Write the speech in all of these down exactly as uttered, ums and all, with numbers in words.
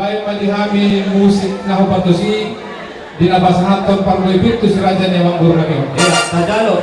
Baen ma di hami musik na hupatos i, di na pasahathon parbue pir tu si raja ni amangboru nami on. Ia, tajalo.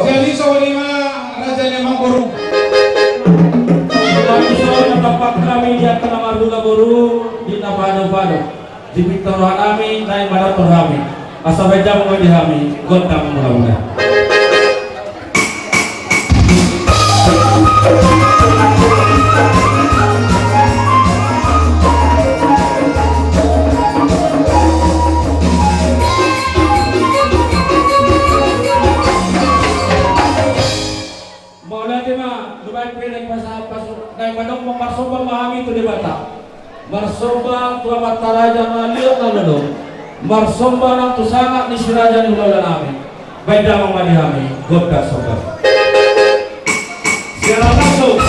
Jadi songon i ma raja ni amangboru. Jadi songon i ma tampak hami di angka na marhula boru di na pado-pado. Dipintor roha nami, naeng manantor hami. Asa baen damang ma di hami gondang mula-mula. Mauliate ma, nuaeng pe naeng pasahat pasu, naeng manang marsomba ma hami tu Debata. Marsomba tu Amanta Raja na liat na lolo. Marsomba nang tu sangap ni si raja ni hulahula nami. Baen damang ma di hami gondang somba. Siaran langsung.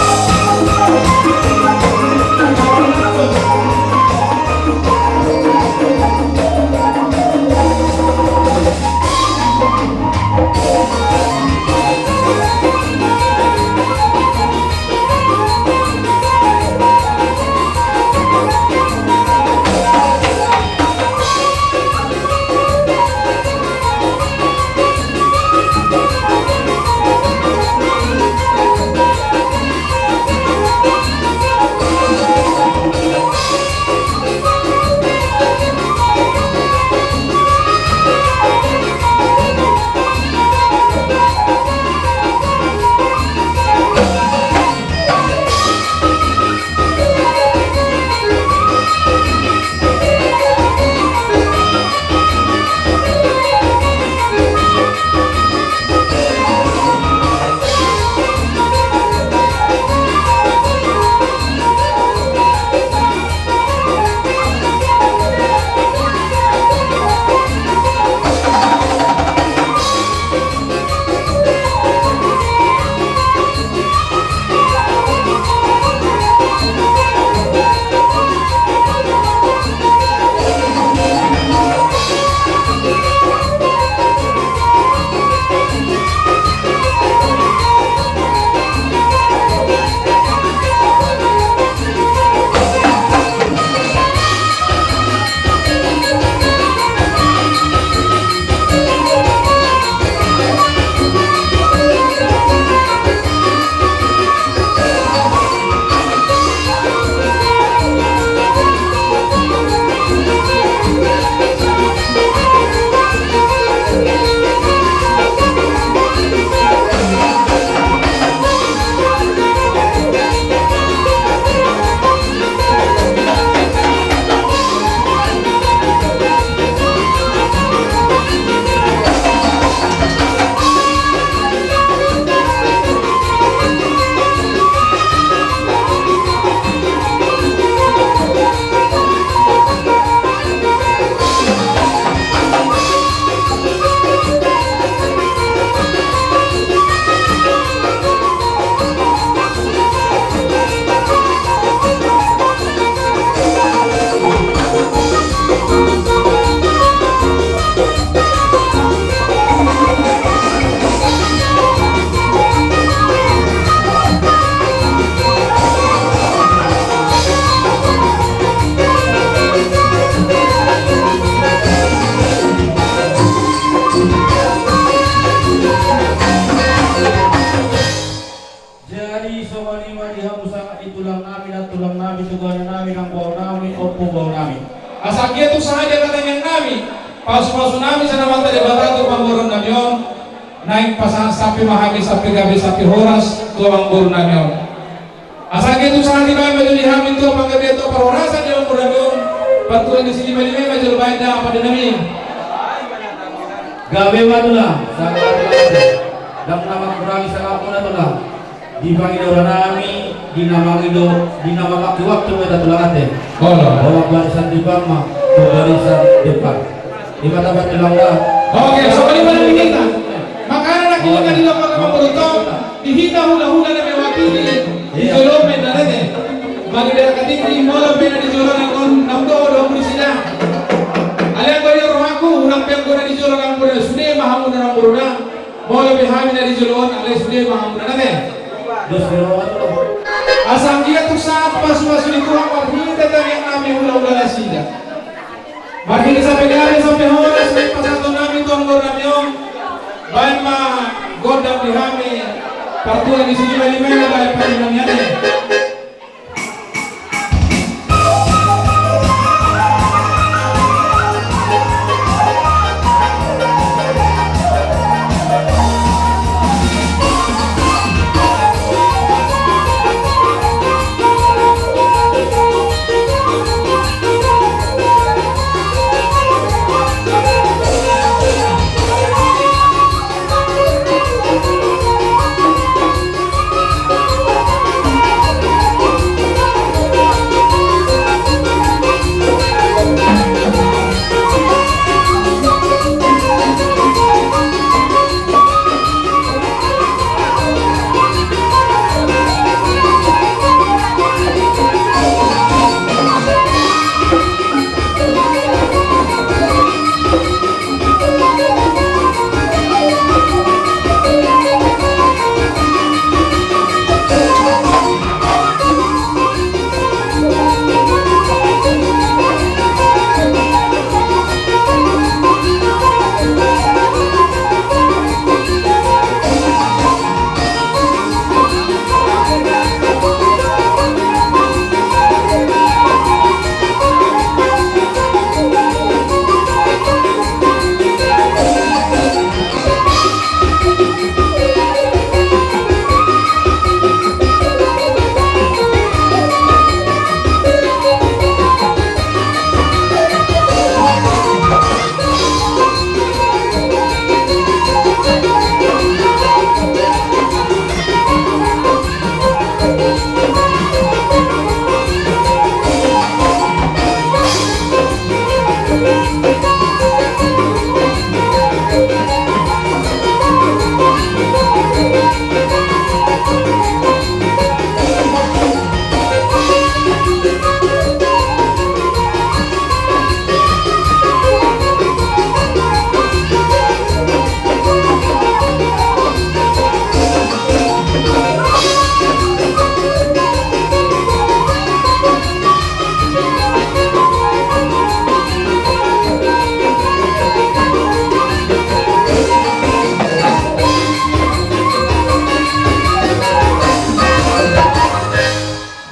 Asa anggiat tung sahat di angka tangiang nami, pasupasu nami sian Amanta Debata tu amangboru nami on, naeng pasahat sampe ma hami sampe gabe sampe horas tu amangboru nami on. Asa anggiat tung sahat dibahen ma jolo di hami tu panggabean tu parhorasan di amangboru nami on, partuan ni silima-lima i ma jolo bahen da pande nami. Gabe ma tulang, sanggar tulang ate. Ndang na mangkurangi sangap muna tulang. Di pangido roha nami, di na mangido, di na mamangke waktu ma hita tulang ate. Olo. Holan barisan depan ma tu barisan depan. Ima tabat tulang da. Oke, songon i ma na di hita. Makana na hita di lapangan ma boru tong, di hita hula-hula na mewakili di jolo on ma inna na te. Mangido angka tingki, molo pe na di jolo on, naung dohot do hamu disi da. Alai anggo di rohangku, unang pe anggo na di jolo on, anggo na sude ma hamu na boru da. Molo pe hami na di jolo on, alai sude ma hamu na te. Dos ni roha tu. Asa anggiat tung sahat pasupasu ni Tuhan marhite tangiang nami hula-hula nasida. Marhite sampe gabe sampe horas, naeng pasahaton nami tu amangboru nami on. Bahen ma gondang di hami, partuan ni silima-lima i ma bahen pande nami ate.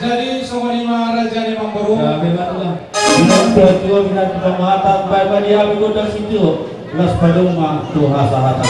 Jadi songon i ma raja ni amangboru. Gabe ma tulang. Inang tua-tua, minantu pamatang, baen ma di hami gondang sitio, laos padomu ma tu hasahatan.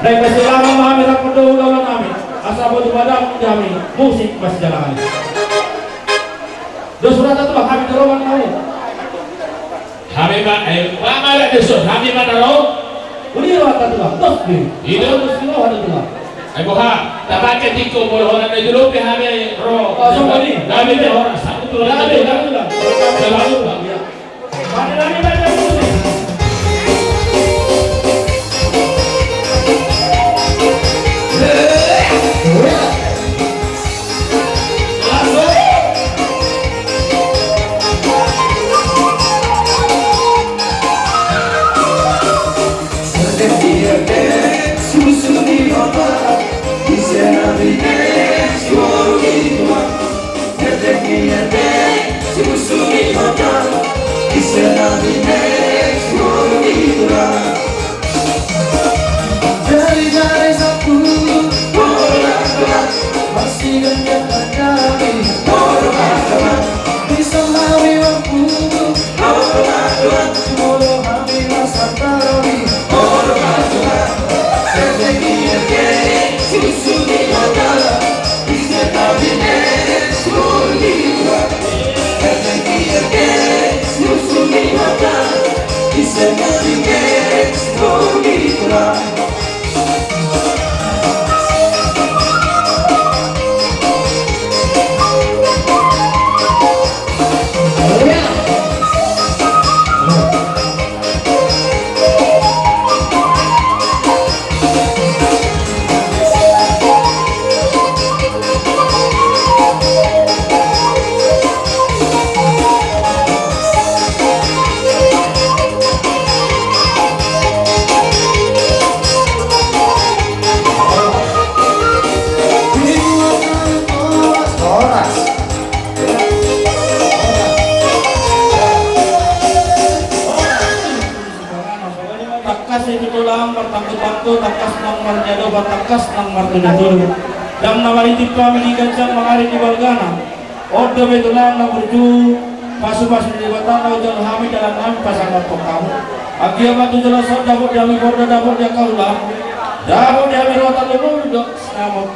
Naeng masilang ma hami rap mandok ulaon nami, asa boi tumadam di hami musik masijalangan i. Dos roha tulang, hami na ro ma na ro. Hami ma, eh, ba ma na dison, hami ma na ro. Uli roha tulang, dos be. Ida. Dos roha tulang. Eh, boha, tapake tingko molo holan na jolo pe hami ro. Oh, songon i. Hami pe holan, satu tulang. Hami pe holan. Satu tulang. Iya. Tangkas i tu tulang martangkotangko, tangkas nang marniadopan, tangkas nang martuluntulu. Ndang na maritimpa hami di ganjang mangarit di balgana. On dope tulang na burju, pasupasu ni Debata na hujalo hami dalan nami pasangaphon hamu. Anggiat ma tu joloan on dapot di hami borda, dapot di angka ula, dapot di hami roha tarlumobi dohot sinamot.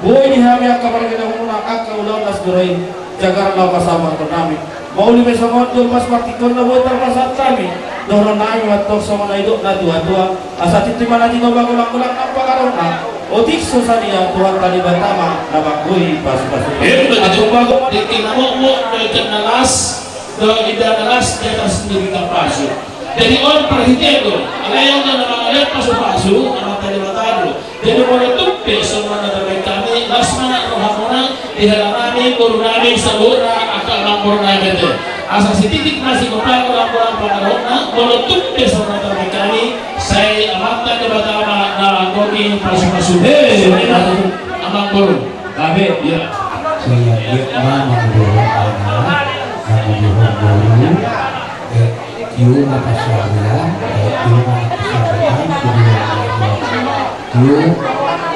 Boi di hami angka pargedamuna, angka ulaon na sudara i, jagar na pasahathon nami. Mauli pe songon on, jolma sipartingkion na boi tarpasahat hami. Dohonon nami ma antong songon na nidok natuatua: Asa tintin ma na tinopa, golanggolang nang pangarahutna. Otik so sadia Tuhanta Debata ma na manggoi pasupasu. Emma tutu. Antong bago ma tingki na mokmok, dohot indahan na las, dohot indahan na las di atas ni bintang pasu. Jadi on parhitean do, alai on do na mangalean pasupasu, Amanta Debata do. Jadi molo tung pe songon na tarbahen hami, las ma rohamuna di hela nami, boru nami, saluhutna angka amangboru nami ate. Asa sititik ma sigompa, golanggolang pangarahutna, molo tung pe songon na tarbahen hami, sai Amanta Debata ma na manggoi pasupasu. Hei, amangboru. Gabe. Iya. Sai anggiat ma manguduhon anak, manguduhon boru, eh, Tio ma pasahaton, eh, tio ma pasahaton, tio ma pasahaton. Tio,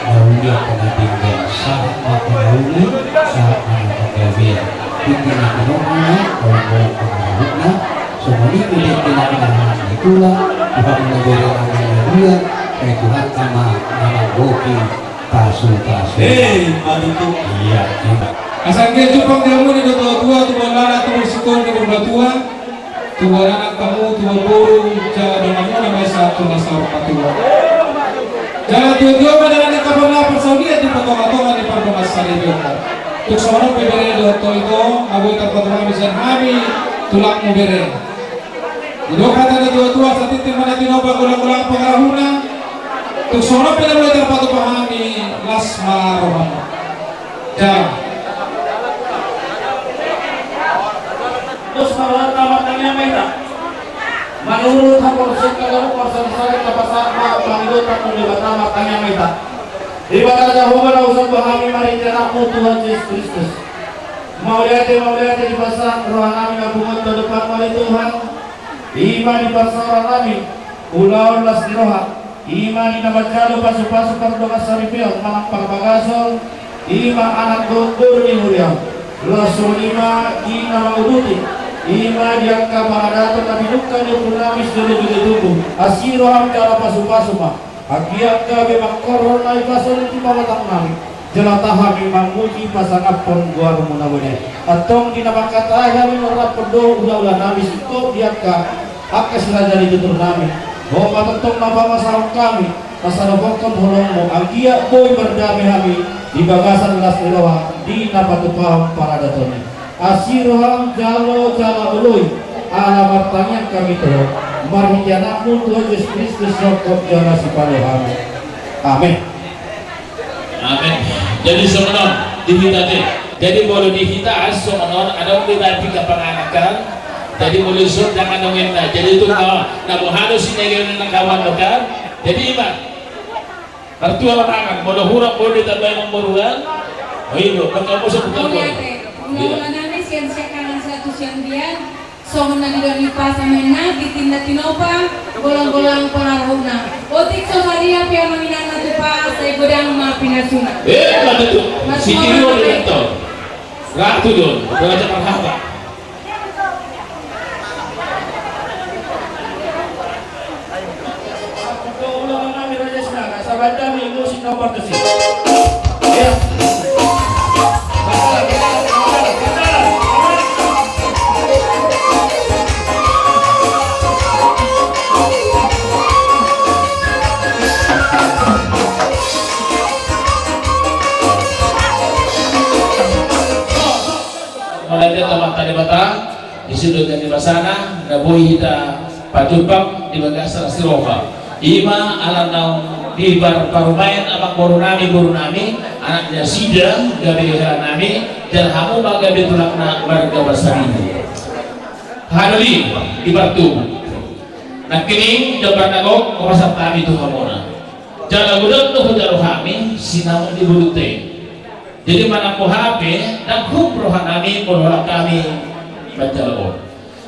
na uli angka na denggan, sahat ma angka na uli, sahat ma angka na gabe. Tintin ma tinopa, golanggolang pangarahutna, songon i pe tintin angka na hami tulang, Tuhanta ma na bere nami na dua, eh, Tuhanta ma na manggoi pasupasu. Eh, ima tutu. Iya, ima. Asa anggiat jumpang di hamu na tuatua, tubuan anak, tubuan singkop, tubuan matua. Tubuan anak hamu, tubuan boru, jala donganmuna ma i sahat tu na saur matua. Jala tio-tio ma dalan ni angka parna parsaulian di tonga-tonga ni pardongan saripeon. Tung songon on pe bere dohot ito, na boi tarpatua hami sian hami tulangmu bere. Didok hata ni na tuatua: Asa tintin ma na tinopa, golanggolang pangarahutna. Tung songon on pe na mulai tarpatupa hami, las ma roham. Jala. Dos ma rohanta, martangiang ma hita. Manurut haporseaon na ganup marsansaleleng, tapasahat ma pangidoan tu Debata, martangiang ma hita. Debata Jahowa, na husomba hami marhite Anakmu Tuhan Jesus Kristus. Mauliate, mauliate dipasahat rohanami na pungu on tu adopanMu ale Tuhan. I ma di parsaoran nami, ulaon las ni roha, i ma di na manjalo pasupasu pardongansaripeon manang parbagason, i ma anak dohot boru ni huriaM. Laos songon i ma di na manguduti, i ma di angka paradaton na pinungka ni ompunami sijolojolo tubu. Asi rohaM jala pasupasu ma. Anggiat gabe mangkorhon na ipasahat i tu pamatang nami, jala tahan hami mamuji pasangaphon goarMu na badia. Antong di na mangkatai hami mangarahon dohot ulaula nami singkop di angka, angka siraja ni tutur nami, Ho ma tongtong na pamasahon hami, na sadohonon holongMu, anggiat boi mardame hami di bagasan las ni roha di na patupahon paradaton i. Asi roham jalo jala oloi, ala martangiang hami tu Ho, marhite Anakmu Tuhan Jesus Kristus, Roham jala Sipalua hami. Amen. Amen. Jadi songon on di hita te. Jadi molo di hita songon on, adong di hita pinggan panganakan. Jadi molo dison jangan nongenna. Jadi tu kawan, na boha do sinega na kawan do kan. Jadi ima. Martua ma tangan, molo hurang boi ditambai mamboruan. O i do, maka musuh bukan boi. Mauliate, ulaula nami sian siahaan satu sian dia, songon na nidok ni pasahatna, di tinda tinopa, golang-golang pangarahutna. Otik so sadia pe amang inang na tupa, sai godang ma pinasuna. Eh, mantap tu. Sitiru di kantor. Ratu don, raja parhata. Mauliate tu Amanta Debata, di sude ni basana, na boi hita pajumpang di bagasan las ni roha. Ima ala naung diparumaen amangboru nami, boru nami, anak ni nasida, gabe hela nami, jala hamu ma gabe tulangna marga Pasaribu. Haha do i, di partubu. Nangkining, jambar na gok, hupasahat hami tu hamuna. Jala godang do hujalo hami, sinamot ni borunta i. Jadi manang boha pe, ndang hum roha nami molo holan hami manjalo on.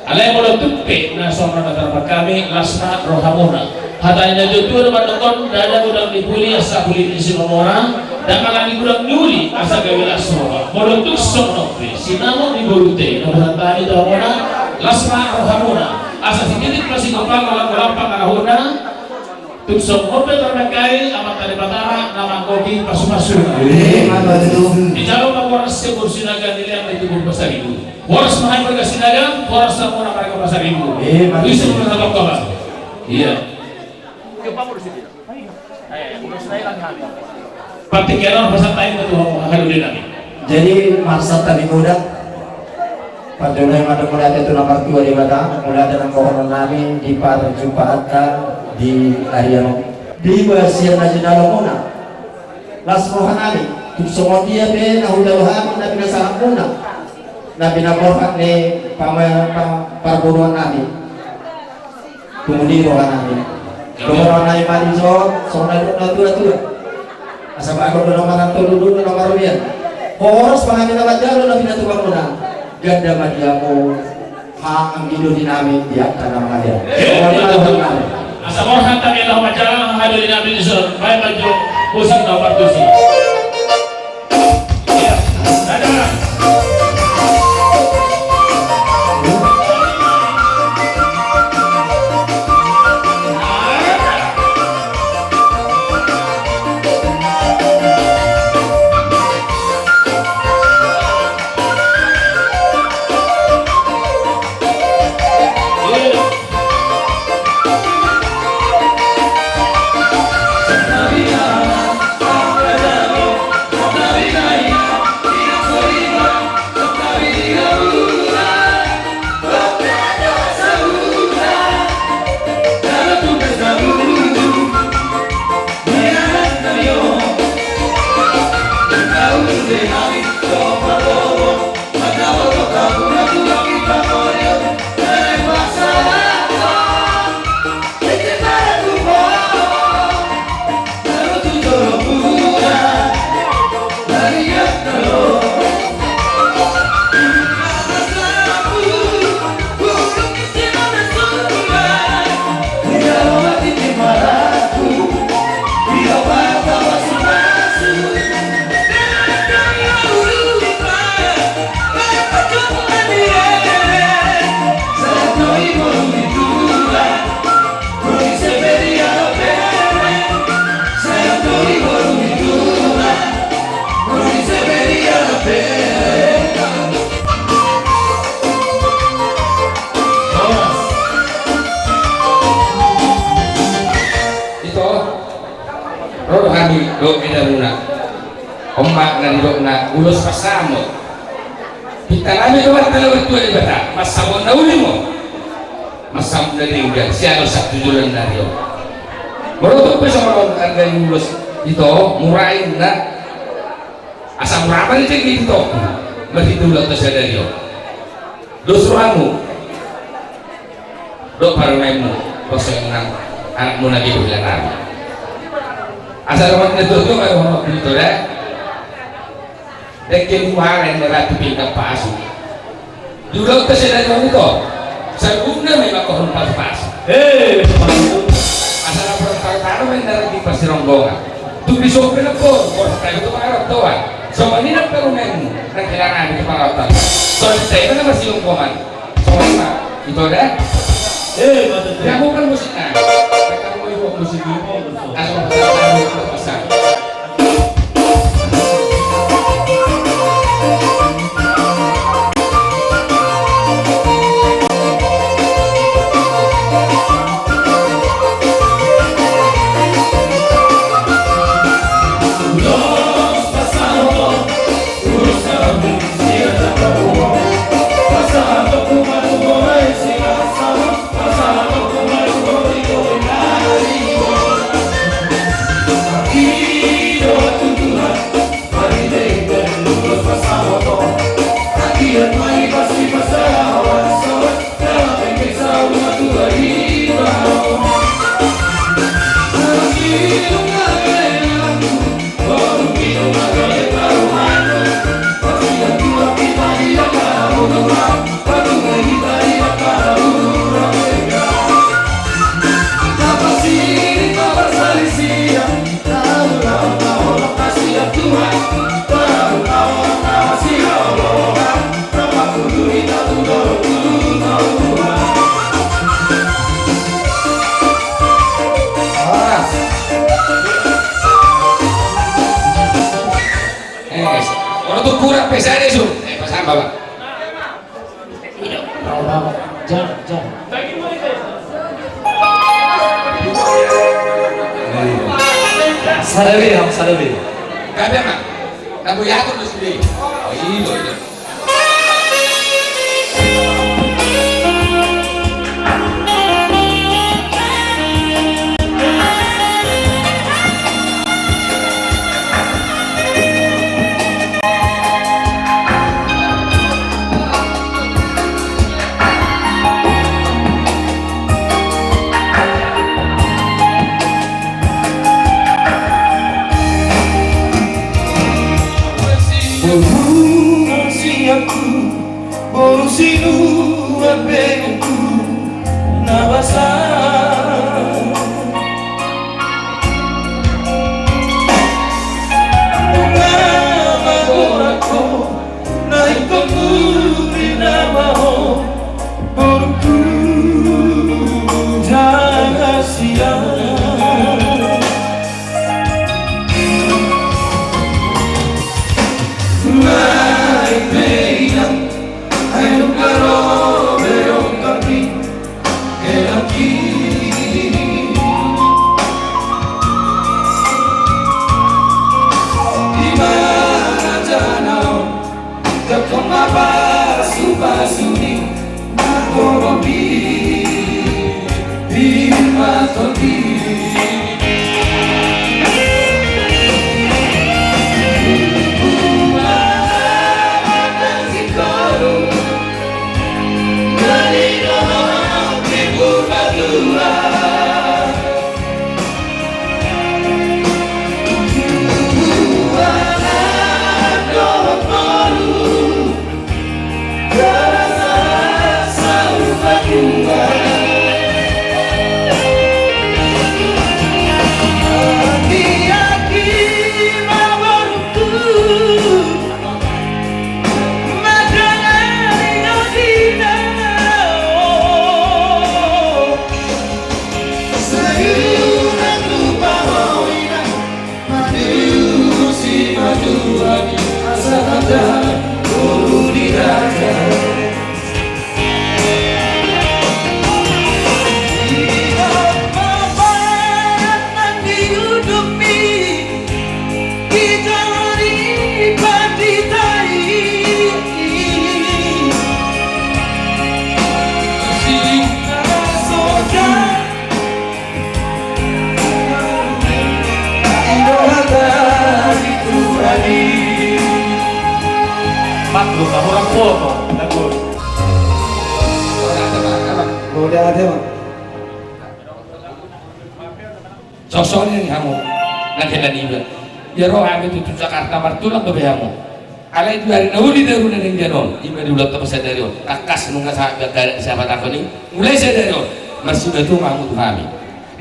Alai molo tung pe na songon on na tarpatupa hami, las ma rohamuna. Hata ni natuatua do mandok on, ndada godang ni puli asa puli ni simamora, ndang ala ni godang ni uli asa gabe las roha. Molo tung songon on pe, sinamot ni borunta i, na hupasahat hami tu hamuna, las ma rohamuna. Asa sititik ma sigompa, golang-golang pangarahutna. Tung songon on pe tarbahen hami, Amanta Debata ma na manggohi pasupasuna. Ima tutu. Dijalo ma horas sian boru Sinaga, dilean ma di tubu Pasaribu. Horas ma hami marga Sinaga, horas ma hamuna marga Pasaribu. Ima tutu. Tusi ma na tongka. Ia. Partingkian on pasahat hami tu hamu, haha do di nami. Jadi marsantabi ma hita. Pandonai ma dohonon mauliate tu na martua Debata, mauliate nang dohonon nami di parjumpaanta di ari on. Dibahen sian na jinalomuna, las roha nami, tung songon dia pe na hujalo hami na pinasahatmuna, na pinaborhat ni pama-, pa-, parboruon nami. Tumuni roha nami. Dohonon nami ma dison, songon na nidok ni natuatua. Asa bagot do na marantolu, dulu na marumian. Horas ma hami na manjalo na pinatupa muna. Ganda ma di hamu, haha anggi doli nami di angka na mangalean. Eh, songon i ma dohonon nami. Asa borhat hami laho manjalo haha doli nami dison. Baen ma jo musik na partusi. Ito, ro do hami dohot edanmuna. On ma na nidokna ulos pansamot. Pinta nami do martinodohon Debata, mansabonna uli ma. Mansabonna denggan, sian on sahat tu joloan ni ari on. Molo tung pe songon on arga ni ulos, ito, mura inna. Asa mura ma di jenggi ito. Marhite ulaonta sadari on. Dos rohamu. Dohot parumaenmu, pos songon anakmuna di bohilan nami. Asa dohot na tuatua ma dohononku, ito da. Dengke ni muara yang merati pinggan pasu. Di ulaonta sadari on, ito. Saluhutna ma i mangkorhon pasupasu. Eh, asa na parang-parang ma i na ragin parsironggongan. Tung dison pe na por, por satabi tu pangarantoan. Songon i nang parumaenmu, nang hela nami tu pangarantoan. Songon i ma na marsironggongan. Songon i ma, ito da. Eh, mata tu. Ya, bukan musikna. Kata mau ibu musik ini. Asal pasang, asal pasang. Eh, guys. Ono tu kurang pesa deh, Su. Eh, pasang, Bapak. Jam, jam. Sada be, Om, sada be. Gabe ma. Tabu ya, aku dulu sendiri. Oh, iya, iya. Boru siapku, boru sinuan beku na basa. Nama gorako, na ingkon turi nama ho, borungku, jaga sian. Mai pe inang, ai nunga ro be dongkarni, helangki. Di mana jana on, jangkon ma pasupasu ni na torop i, i ma tondi. Lu kamu orang foto, lagu. Udah ada, Bang. Songon i hamu na hela niba. Ia ro hami tu Jakarta martulang dope hamu. Alai di ari na uli daru na denggan on, ima di ulaonta sadari on. Tangkas nunga sahat gaga di sahabat aku ni. Mulai sadari on, marsibatua ma hamu tu hami.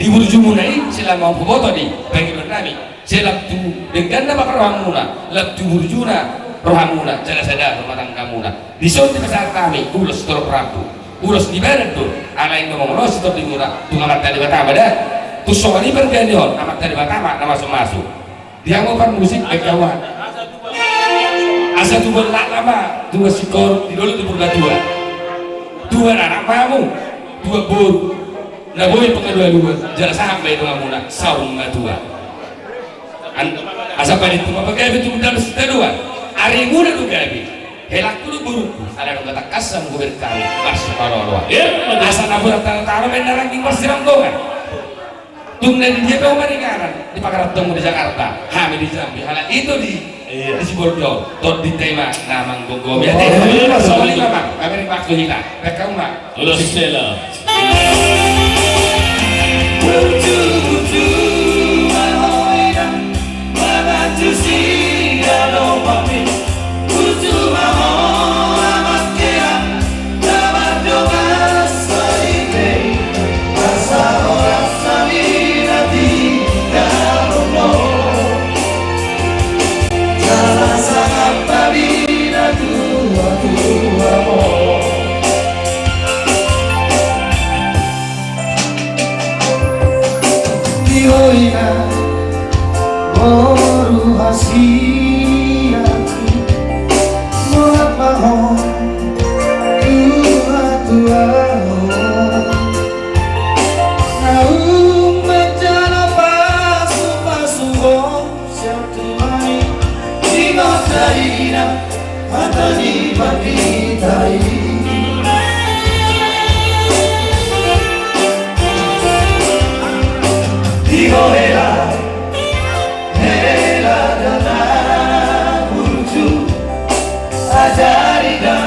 Di burjumuna i, sai lam hamu huboto di pangidoan nami. Sai lam tu dengganna ma rohamuna, lam tu burjuna rohamuna, jala sada rumah tanggamuna. Dison dipasahat hami ulos torop rambu. Ulos ni badan do, alai na mangolosi tondimuna, tung Amanta Debata ma da. Tung songon i marga ni on, Amanta Debata ma na mamasu-masu. Di hamu parmusik, baen hamu ma. Asa tubuan laklak ma tubuan singkoru di dolok ni Purbatua. Tubuan anak ma hamu, tubuan boru. Na boi pangalualuan, jala sahat ma i donganmuna, saur matua. An-, asa panintu ma pagabe tu gundal sitadoan. Arimuna do gabe. Helangku do borungku, ala nunga tangkas hamu gober hami marsipaolooloan. Asa na borat tano-tano baen na rangging marsiranggongan. Tung na di dia pe hamu maringanan, di pangarantomu di Jakarta, hami di Jambi, halak ito di, iya, di Sibolga on, tondi ta i ma na manggomgomi ate. Iya, iya. Songon i ma, Bang, kami ring bakso hita, baen hamu ma. Ulos sela. Di ho ina, boru hasianku, muat ma ho tu hatua ho. Naung manjalo pasu-pasu ho. Sian Tuhan i, di ho ina, hata ni pandita i. Di ho hela, hela dana burju, ajari da.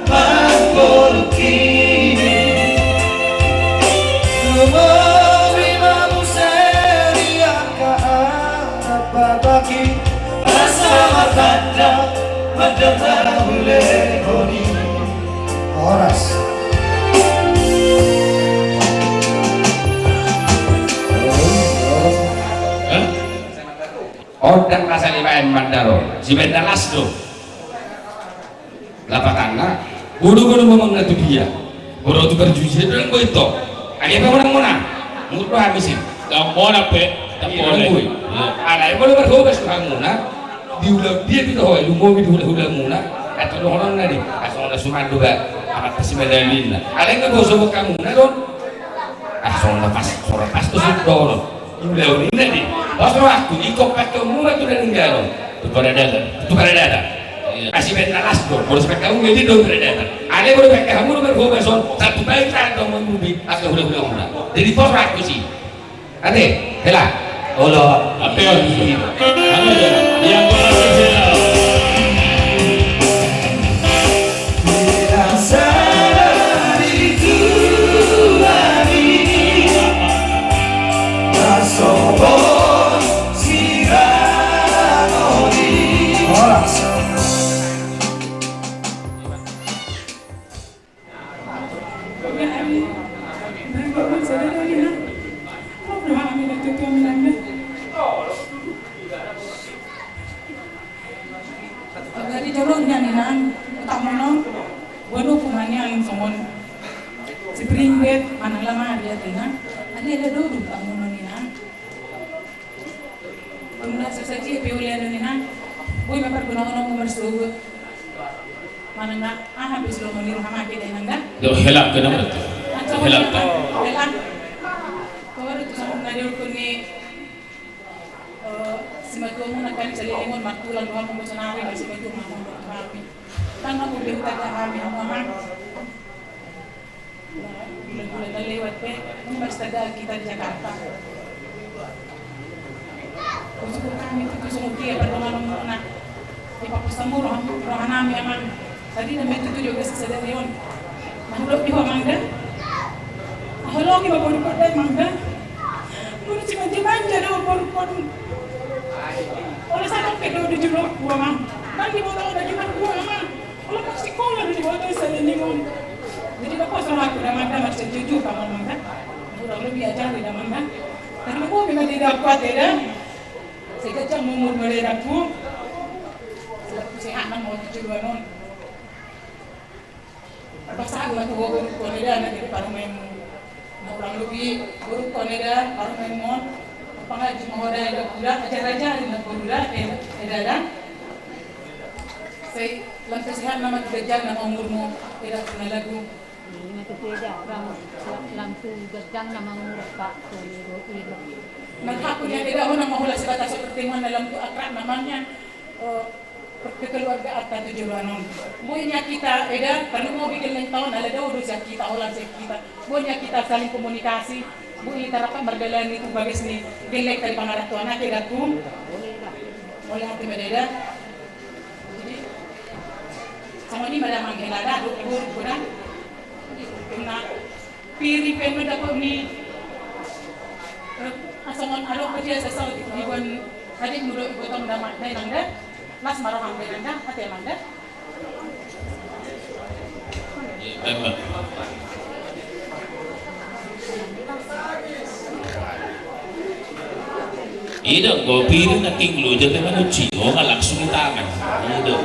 Mangkoluki. Lumobi ma muse di angka anak babaki. Asa martanda mandata hulehon i. Horas. Hah? Ondang na salimaen mandaro. Sibaen na las do. Lapatanna, bodo-bodo ma manang na tu dia. Bodo tu parjujian do nang boi to. Age pe monang-monang. Murdo habis i. Ndang monang pe. Ndang boleh. Ndang boi. Iya. Alai molo marhobas tu hamuna. Di ulaon dia pe do ho, lumobi di hula-hulamuna. Ato dohononna di. Asal na suman do ba. Amat pasti madalinna. Alai nga boso bo hamuna don. Ah, songon na pas, songon na pas tu sip dohonon. Ulaon inna di. Pos rohangku, ingkon pangkeonmu ma tu na ninggalon. Tu paradaton, tu paradaton. Iya. Asi baen na las do, boru si pangkeonmu jadi do paradaton. Alai boru pangke hamu do marhobas on, satu baen tahan do mamubi, angka hula-hulamuna. Jadi pos rohangku si. Ate, hela. Olo. Ape on? Iya. Anu ya. Iya, bola, bola. Jadi jolo nian inang, utamana, boan do hukuman nian songon spring bed, manang lamari ate inang. Alai ala do do utamana inang. Tung na sasaji pe uli anu inang. Boi ma pargunaon on marsogot. Manang na aha pe silomo ni roha ma ate inang da. Do helak ke nama tu. Helak. Helak. Kau ada tu songon na diulkun ni Eh, simatuamuna kan salilingon martulang do hamu, bosan ari ma simatuamuna. Tangga mo be hutanda hami hamu amang. Bulan-bulan na lewat pe, membas tagal kita di Jakarta. Bersyukur kami tu songon dia pardonganmuna. Dipakusamu roham, rohanami amang. Tadi na metutu juga sesadari on. Mahulok di ho amang da. Mahulok di ho amang da. Kudu si manja-manja do borukon. Olo sadok ke do di jolo ku amang. Kan di botol da jumat ku amang. Olo maksikola do di botol sadari on. Jadi bapak salah aku da amang da maksud jujur amang da. Udah lebih ajar da amang da. Tapi aku memang tidak kuat ya da. Sai ganjang ma umur ni da tu. Sai sehat ma ho tu joloan on. Pasahat ma tu ho borukon da na jadi parumaenmu. Na hurang lobi borukon da parumaenmu on. Pangaji ma ho da eda, ajar-ajari na ho da eda da. Sai lam sehat ma tu ganjang na umurmu eda tu na lagu. Ima tutu eda, lam, lam tu ganjang na mangurpa tu ido ido. Marhapus nian eda, ho na mangula sebatas pertemuan na lam tu akrab namanya. Perkeluargaan ta tu joloan on. Boi nian hita eda, kalau mau bikin ulang tahun ala dao do sian hita, holan sian hita. Boi nian hita saling komunikasi. Boi hita rapat mardalani tu bagas ni gelleng ta di pangarantoan ate da tu. Oleh ate ma da eda. Jadi songon i ma da amang hela da, dok, dok, dok, dok. Kena piri pe ma dapot ni. Songon adong pe dia sasau di buan adikmu do ibotong da amang da. Las ma roham da amang da, ate amang da. Ida, kopi ini na king lo, jadi mana cio, nggak langsung di tangan. Ida.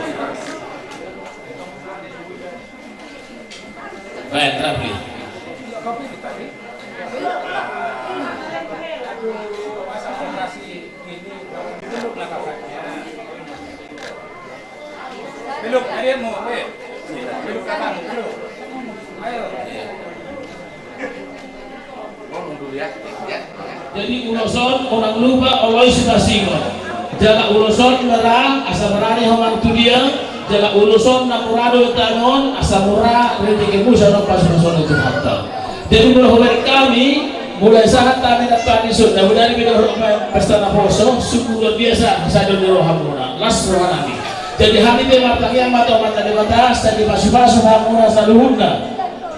Baik, Rafli. Peluk adikmu, eh. Peluk kakakmu, peluk. Ayo. Jadi ulos on, unang lupa oloi sitasingon. Jala ulos on na ra, asa berani ho manang tu dia. Jala ulos on na mura do taon on, asa mura rejekimu sian pasu-pasuon ni Tuhanta. Jadi molo hubaen hami, mulai sahat hami na panis on, na bodari beda pesta naposo, sungguh luar biasa, sadari on di rohamuna, las rohanami. Jadi hami pe martangiang ma tu Amanta Debata, sai dipasu-pasu hamuna saluhutna.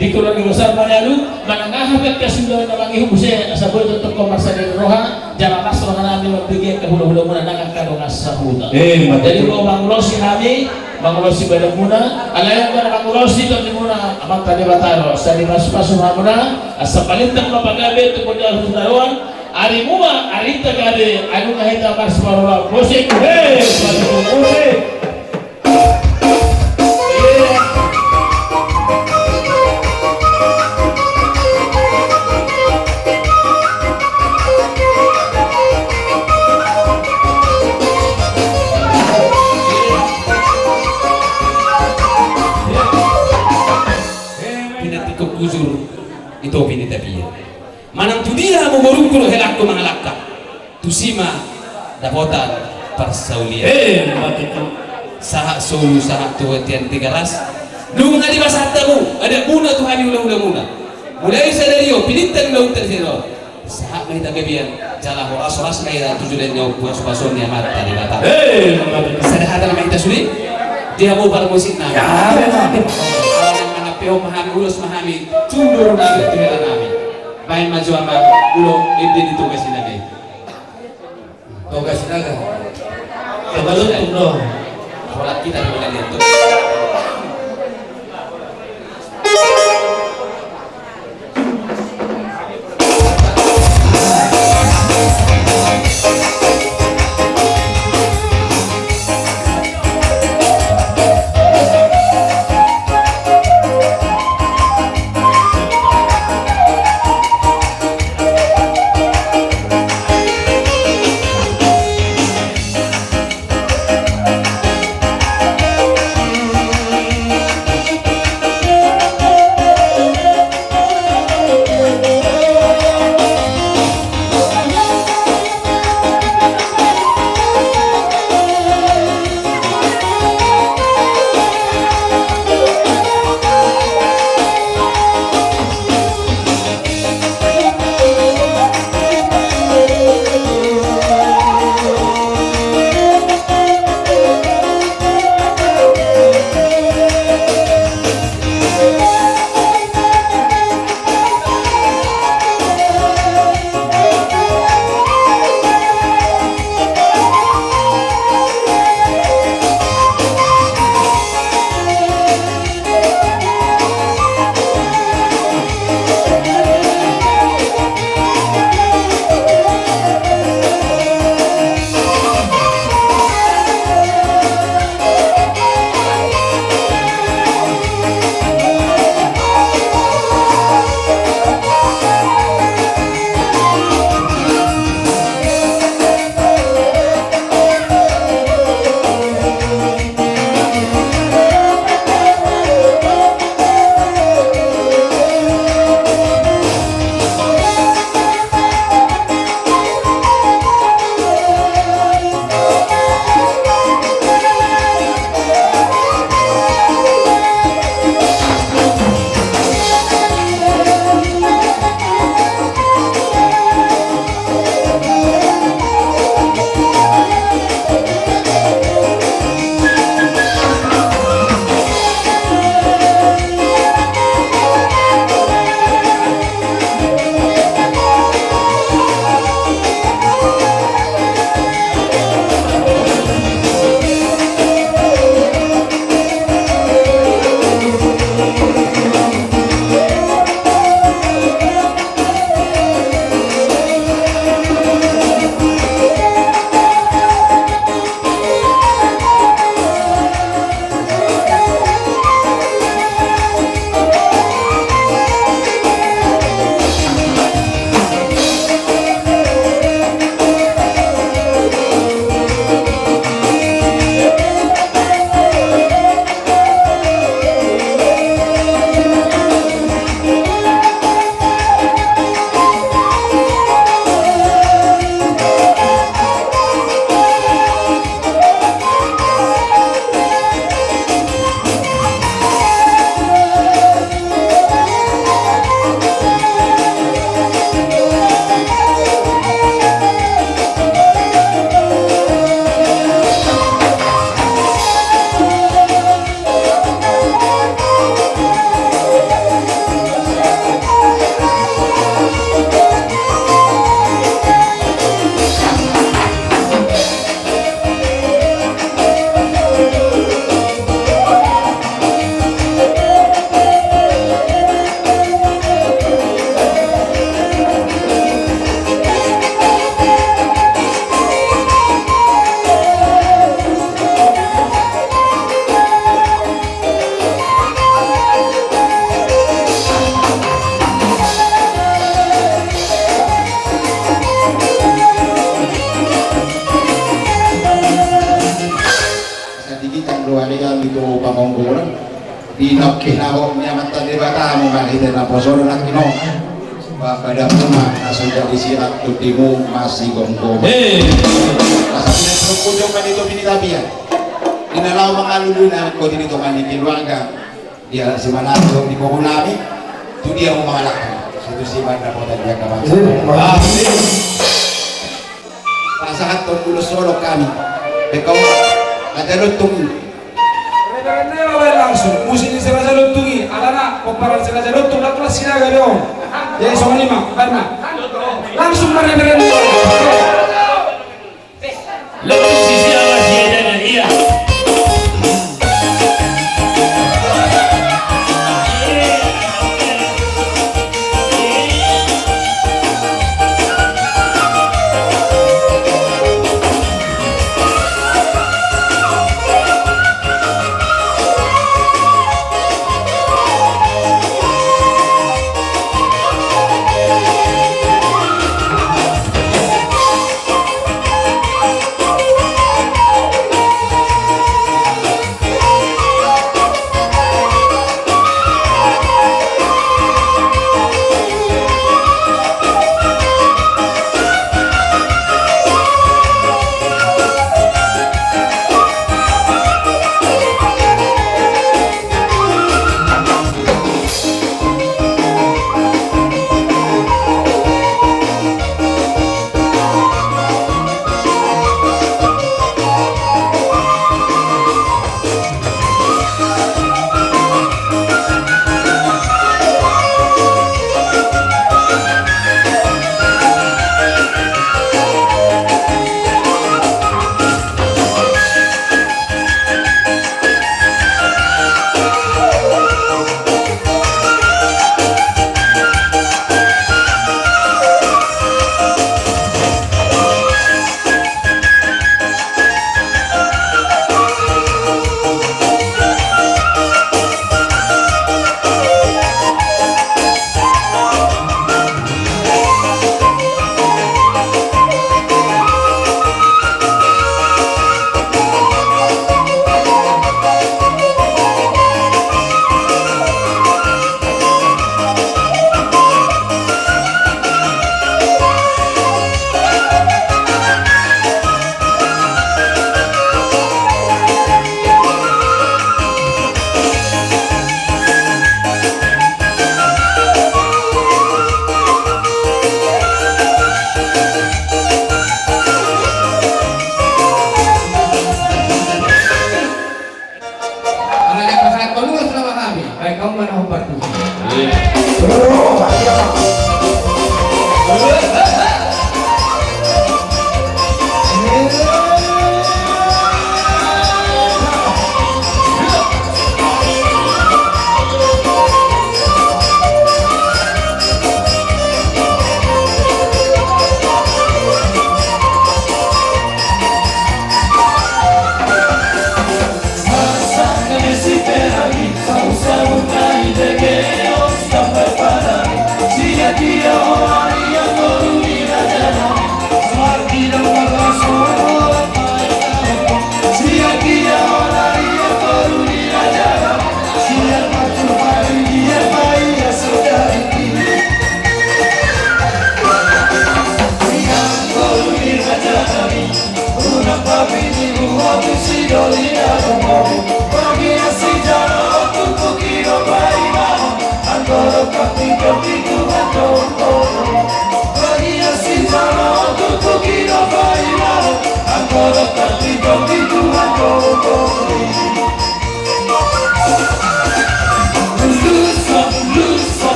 Di keluarga besar Manalu, manang aha pe angka sidohot na mangihut muse, asa boi tongtong marsada ni roha, jala las rohanami mambege angka hula-hulamuna nang angka dongan sahuta. Eh, jadi molo mangulosi hami, mangulosi badanmuna, alai anggo na mangulosi tondimuna, Amanta Debata do, sai dipasu-pasu hamuna, asa palinta ma pagabe tu poda hutaroan, arimuna, arinta gabe, adong hita marsiparola, musik, hei, musik, musik. Pinantikkon hujur, ito pinita pia. Manang tu dia hamu borungku dohot helangku mangalangka, tusi ma dapotan parsaulian. Eh, ma tutu. Sahat solu, sahat tu bontean Tigaras. Nunga dipasahat hamu adatmuna tu hami hula-hulamuna. Mulai sadari on, pinantikkon hujur, sahat ma hita gabean, jala horas-horas ma hita tu joloan ni pasu-pasuon ni Amanta Debata. Eh, ma tutu. Sada hata ma hita sude. Di hamu parmusik nami. Ya, memang. Manang pe on ma hami, ulos ma hami, tudur nami tu hela nami. Baen ma jo amang, ulos ende di Toga Sinaga i. Toga Sinaga. Toga Luntung do. Holan hita di Toga Luntung. Di hita do ari hami tu pangonggolan. Di nang pinahon ni Amanta Debata ma hita na poso do nangkin on. Ba padamu ma na so jadi sirang tondimu masigomgoman. Asa pinantinan pujung ma di topi ni tapian. Di na laho mangalului na angkot i di tonga ni keluarga. Ia si Manado di komunami. Tu dia mau mangalahkan. Satu si Manado kota dia kawan. Pasahat tong ulos solok hami. Bekau Raja Lontung. Reverend Nela baen langsung. Musik ni si Raja Lontung i. Alana pomparan si Raja Lontung. Laku las sinaga dong. Jadi songon i ma. Baen ma. Langsung ma Reverend Nela. Lontung sisi awas ya jangan iya. Ala dia pasahat tolu selama kami. Baik, kamu mana obat tuh?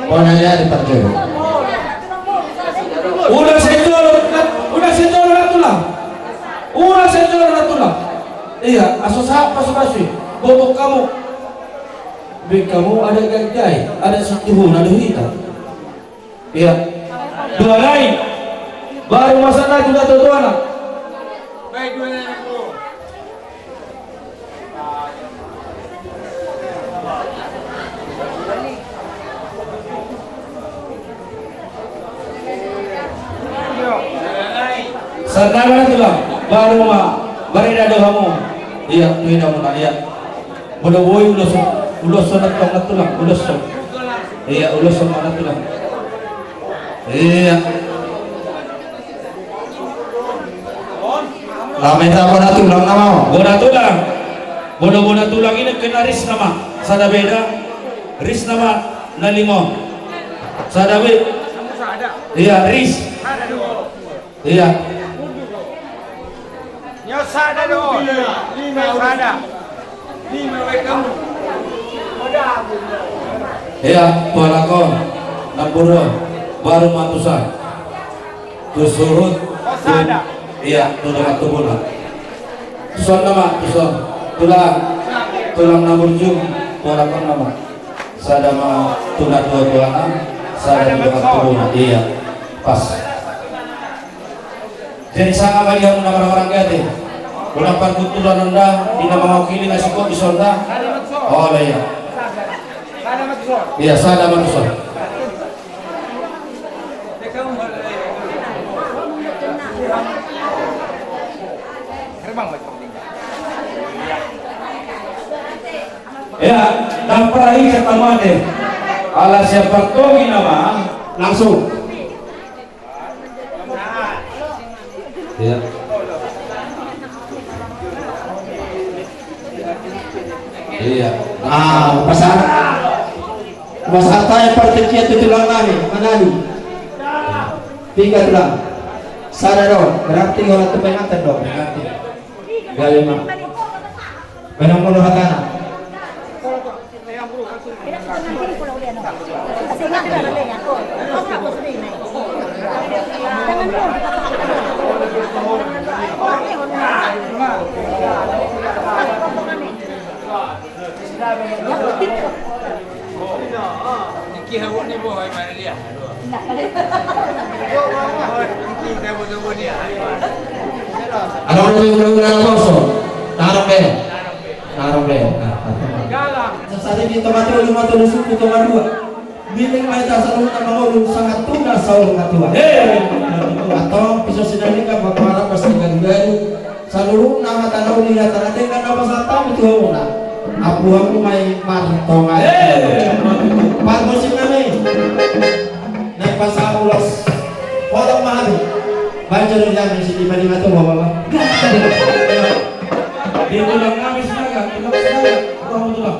Bona ya di parjolo. Uda sejolo, uda sejolo na tulang. Uda sejolo na tulang. Iya, aso sapa so kasih. Bobok kamu. Bek kamu ada gagai, ada satu huna ada hita. Iya. Dua lain. Baru masa na juga tuan-tuan. Sandana tulang, baru ma, bareda do hamu. Iya, tu ida muna, iya. Molo boi ulos, ulos sonat tong na tulang, ulos son. Iya, ulos son mana tulang. Iya. Lame ta bona tulang nama. Bona tulang. Bona bona tulang ini kena ris nama. Sada beda. Ris nama na lima. Sada be. Iya, ris. Iya. Nyo sada do. Sada. Iya, tuan akon. Nampuro. Baru matusan. Tu suhut. Iya, tu dongan tubuna. Tuson nama, tuson. Tulang. Tulang na burju. Tuan akon nama. Sada ma tu na tua-tuana, sada tu dongan tubuna. Iya. Pas. Jadi sanga ma di hamu na marhaha-marangga te. Unang pargutturan onda, di na mangokili na singkop di sonda. Olo iya. Iya, sada ma tuson. Ya, dampar aja sama deh. Ala siapa tong ini nama? Langsung. Iya. Iya. Ah, pasar. Pasar tai partingkian tu tulang nami, Manado. Tiga tulang. Sada do, berarti orang tu pengantin do. Pengantin. Gabe ma. Benang molo hatana. Adong do ula-ula na boso. Tarong be. Tarong be. Sasari di tomat dua, lima tolu suku tomat dua. Milik mai ta saluhutna mangolu sahat tu na saur matua. Antong piso sinalika paparang pasti gadugaru. Saluhutna hata na uli hata na denggan na pasahat hami tu hamuna. Ampuanmu ma i martonga. Pargonsi nami. Naeng pasahat ulos. Potong ma hami. Baca dulu kami si lima lima tu bapak. Di tulang nami sinaga, tulang sinaga, roh tulang.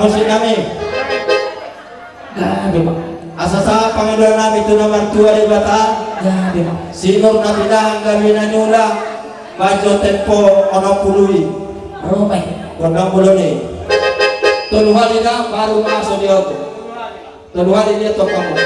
Musik nami. Gabe ma. Asa sahat pangidoan nami tu na martua Debata. Gabe ma. Sinur na pinahan gabe na niula. Bajo tempo onom pulu i. Ro ma i. Gondang bolon i. Tolu hali da baru masuk di oto. Tolu hali dia tokang.